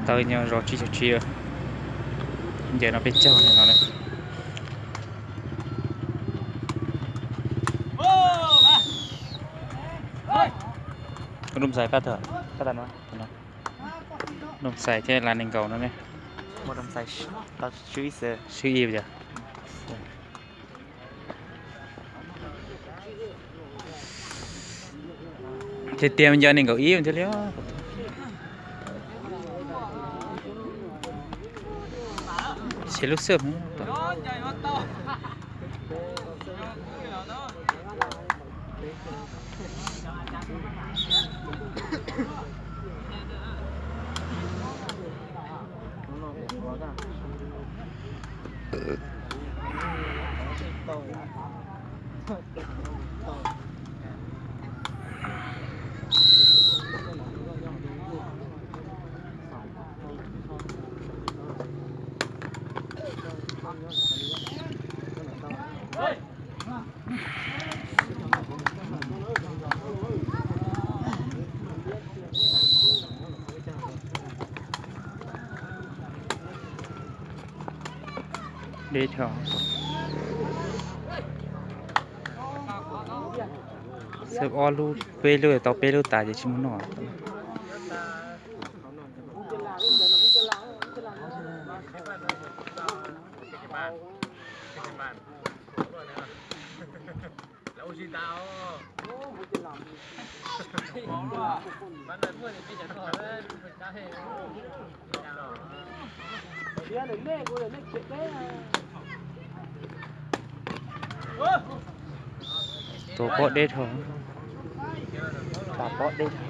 Tawm nyob zos tsib caug tsib, nce no peb caug no na. Nuj Xais pab tag, pab tag no, Nuj Xais thiab Las Nees Nkaum no ne. Muaj Nuj Xais tau swb ib xwb, swb ib yam. Tiag tiag me nco nees nkaum ib thiab li. Ces lub xwb. Deb dhau. Xwb ob lub peb lub tau peb lub tas ces tsis muaj noj. Tua pob deb dhau. Tas pob deb dhau.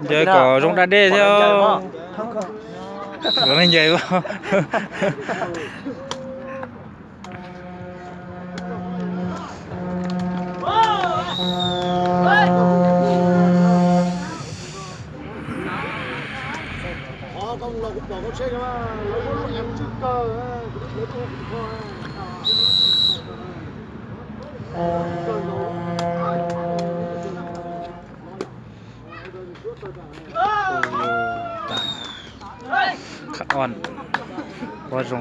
Ncaws kom zoo da dej thiab. Kom nej ncaws. Khab Oj, Pob Zoo.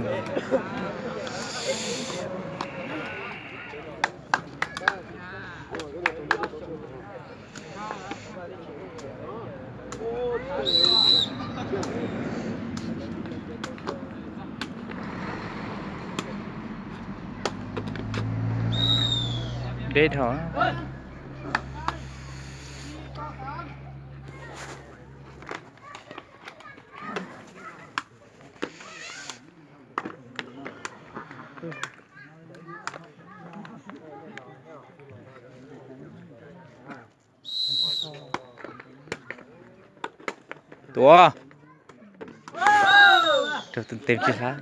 Deb dhau. Tuav rau tus tes tsis hlab.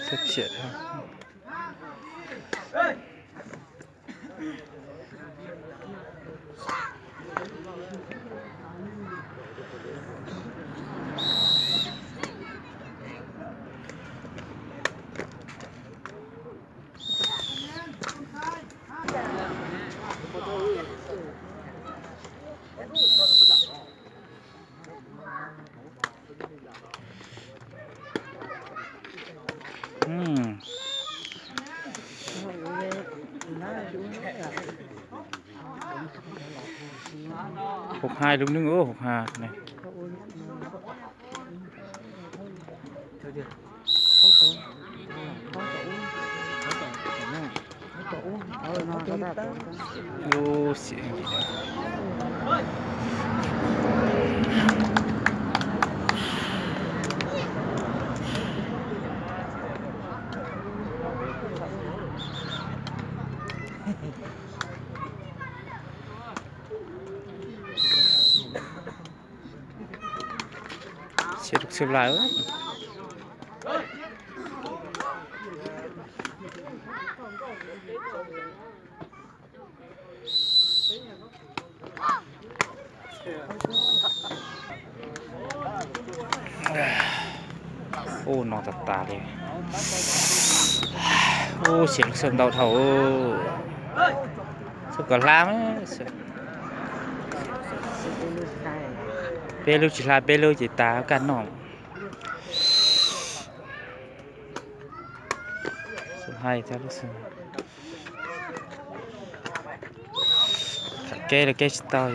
Xab phiam. Hauv ha lub neej ub, hauv ha ne. Lub xim Xyov rau xyov lawm. Ub, no tas tas li. Ub, xyov lub xyov ntau dhau. Xyov kom hlab. Peb lub tsis hlab, peb lub ces tas kaj noj. Xyov hais tag lub xyov. Tham kev los kev tsis tau.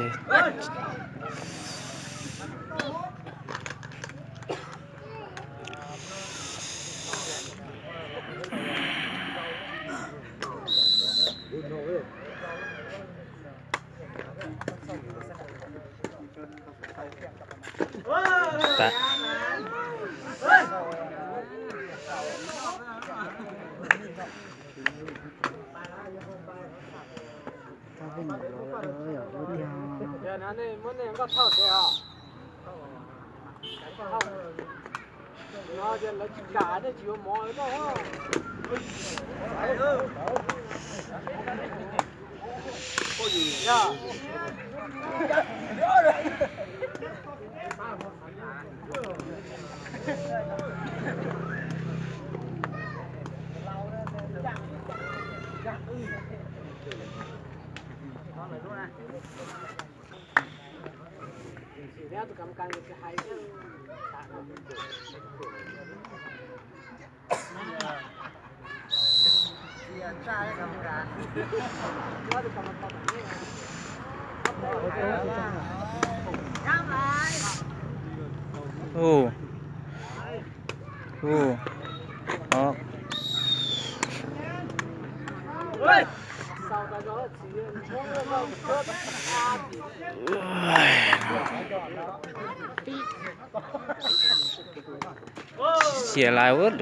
Xiam lawm ub.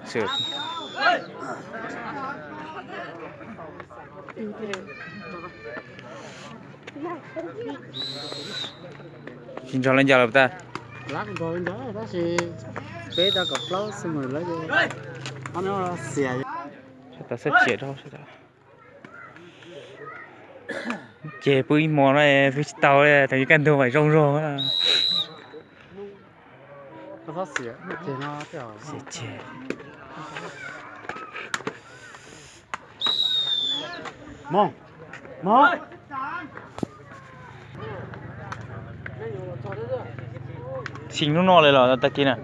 Tsis nrog lawv ncaws lawm tag. Tab sis peb tau kaum plaub xwb mas lawv xiam. Sab tod xab xiam rau sab tod. Ces pw ib hmo no pw tsis tau li, thaum yuav kaj ntug mas zoo zog. Xiam ceg. Mog, mog. Xis hnub no li los tag kis na.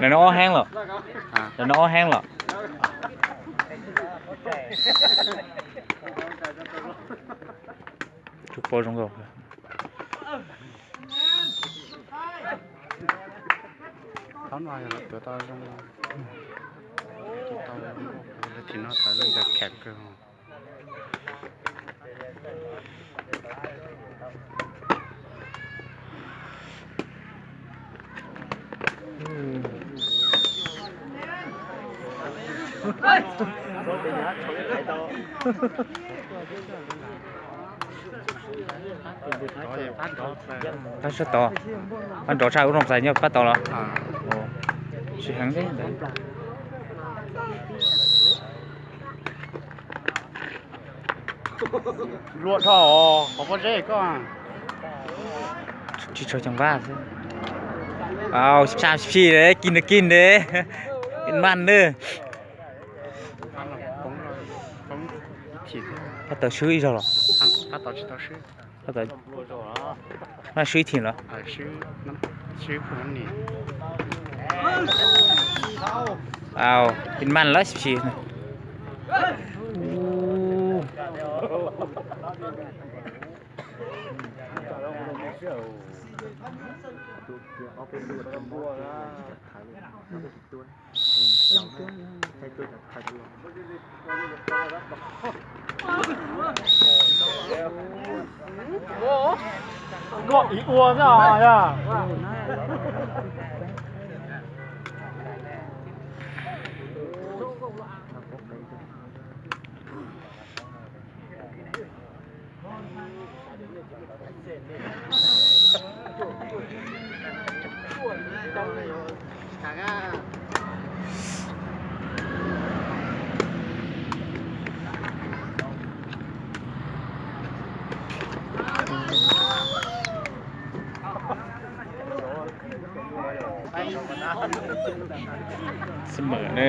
Lawv no ob heeb los. Lawv no ob heeb los. Tus pom zoo nkauj. Thaum no yog lawv tuav tau zoo, tau lawv thim no tau lawv ncaws kheem kawg. Pab sab tod, pab nrov tshaj ub rooj xais nyob pab tod los? Tsis heev li ntawd. Luaj dhau qhov pob zeb koj. Tsis tshua ceev faj xwb. Au, sab sib sib, kis nws kis nws, maj nws. Pab tau swb ib zaug los? Pab tau swb ib thim los? Au, pin maj lawm sib sib. Koj ib ua xwb os. Xwb mem na,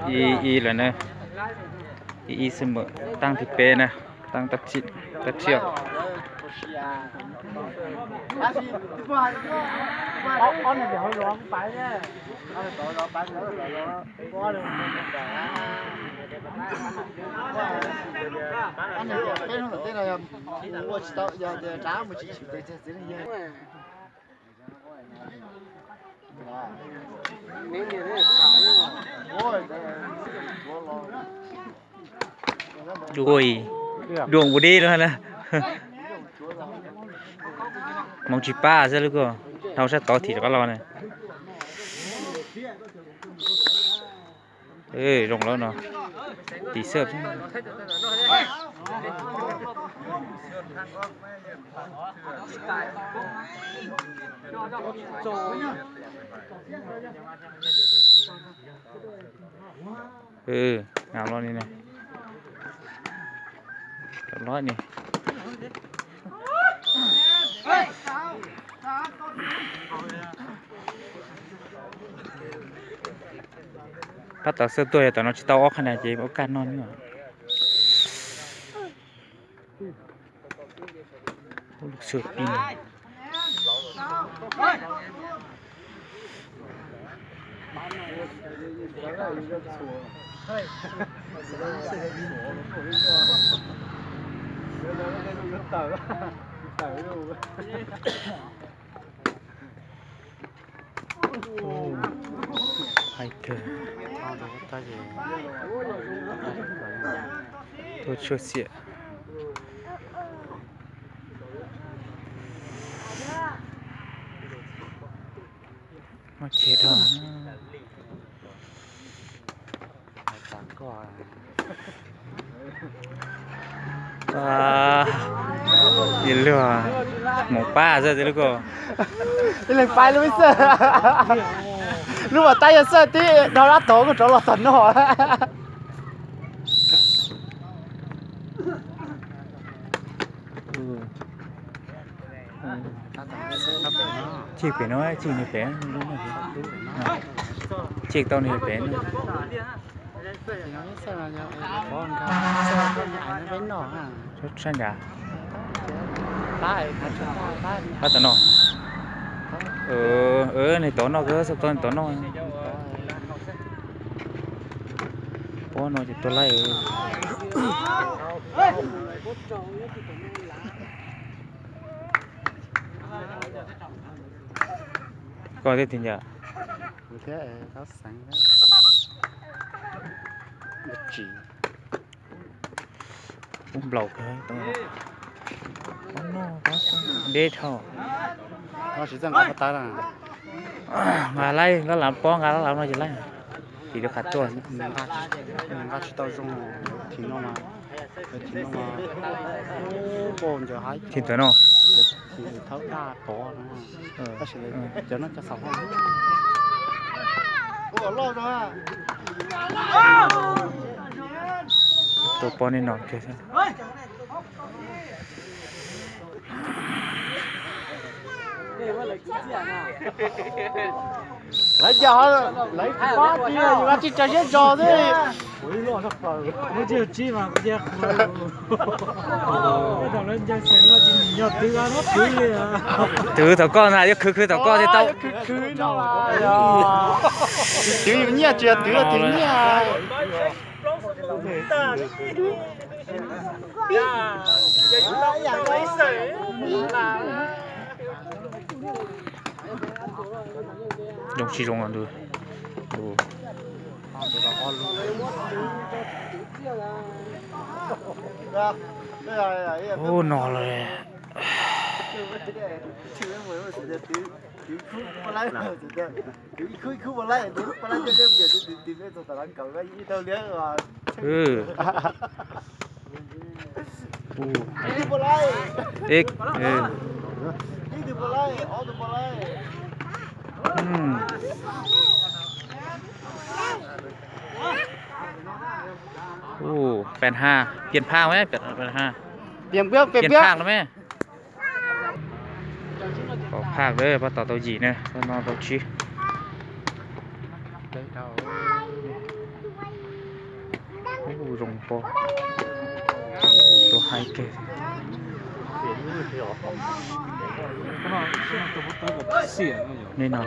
ib ib lawm na, ib ib xwb mem, taab thib peb na, taab tab tsi os. Ua, dua ua deb no na. Hmoov tsis pab xwb lub ko, dhau sab tod thim rov qab los na. Zoo lawm no, tiv xwb. Los ni, los ni. Pab tau xwb tuaj, yog tam no tsis tau ob qhab na ces ua kaj noj nyob. Hais kawg. Tuaj tshuaj xiam. Muab tseg dhau. Ib luag mus pab xwb lub ko. Ib leeg pab lub xwb. Lub uas tab yog xwb tib dhau dab tod kuj rov los tom no. Chij pem no, chij ni pem, chij tau ni pem. Sab nrad. Pab tom no. Nws tom no, koj xav tau nws tom no. Pob no ces tuaj laij. Koj thiab tis ntawd. Ub nplaum kawg, deb dhau. Nqa laij, lab lav pob nqa lab lav no ces laij. Tis lub qhov tuaj. Nqa tsis tau zoo, thim no mas, thim no mas, thim ntawm no. Thim thawb daj pov no, tab sis cov no cov xaum hov. Tua pob nej no kiag xwb. Lawv yog lawv tsis pab tiag, yus tsis tso siab tso xwb. Twv thaum koj na, yuav khwv khwv thaum koj thiaj tau. Khwv khwv no, twv yus nyiaj tsis yog twv twv nyiaj. Zoo tsis zoo ntu. Ub, no lawm. Ub, pem ha, piam phaj, pem ha, piam phaj los me. Pom phaj lawm, pab tom tau yim na, pab no tau tsib. Ub, zoo pob. Tus haib kawg. Nej no.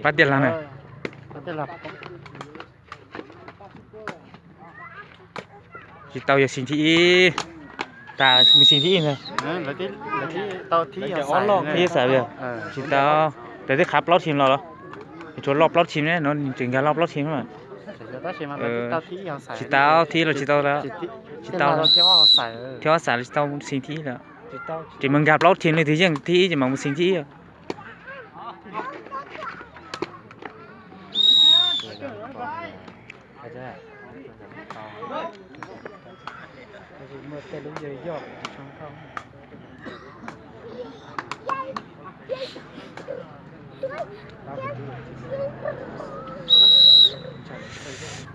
Pab tiag las na. Tsis tau, yog xis thib ib, tas mus xis thib ib ntag. Ib xav, tsis tau, tas twb qhav plaub thim los los, tshuav loj plaub thim ne, no tseem nkag loj plaub thim mas. Tsis tau, thib los tsis tau, tsis tau, thib ob xav los tsis tau mus xis thib ib lawm. Tseem mas nkag plaub thim li, twb yeej thib ib ces mam mus xis thib ib.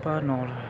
Pab no los